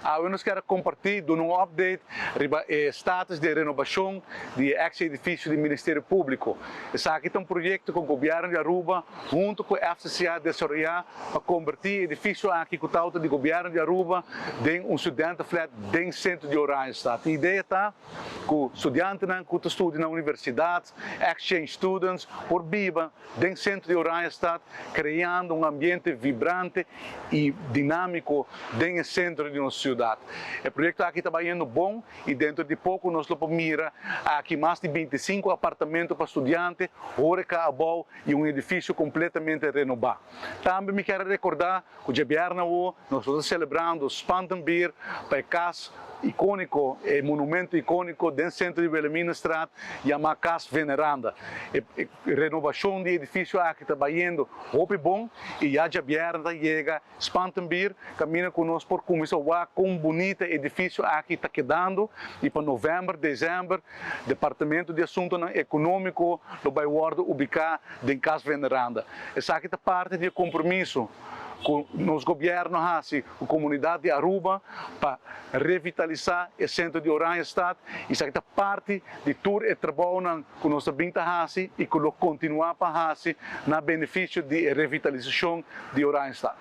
Awe nos kier comparti un update riba e status di renobacion di ex edificio di Ministerio Publico. Esaki ta un proyecto cu gobierno di Aruba hunto cu FCCA a desaroya pa converti e edificio aki cu ta di gobierno di Aruba den un student flat den centro di Oranjestad. E idea ta cu studiantenan cu ta studia na universidad, exchange students, por biba den centro di Oranjestad, creando un ambiente vibrante y dinamico den centro di nos ciudad. E proyecto aki ta bayendo bon y dentro di poco nos lo mira aki mas di 25 apartamento pa studiante, horeca abou y un edificio completamente renoba. Tambe mi kier recorda cu diabierna nos ta celebrando Spantenbier pa e cas iconico, e monumento iconico den centro di Wilhelminastraat, yama Cas Veneranda. E renobacion di e edificio aki ta bayendo hopi bon y ya diabierna yega Spantenbier, caminda cu nos por cuminsa con bunita e edificio aki ta kedando y pa november, december, Departamento di Asunto Economico lo bay wordo ubica den Cas Veneranda. Esaki ta parti di compromiso cu nos gobierno a haci cu comunidad di Aruba pa revitalisa e centro di Oranjestad y esaki ta parti di tur e trabou cu nos ta bin ta haci y cu lo continua pa haci na beneficio di revitalisacion di Oranjestad.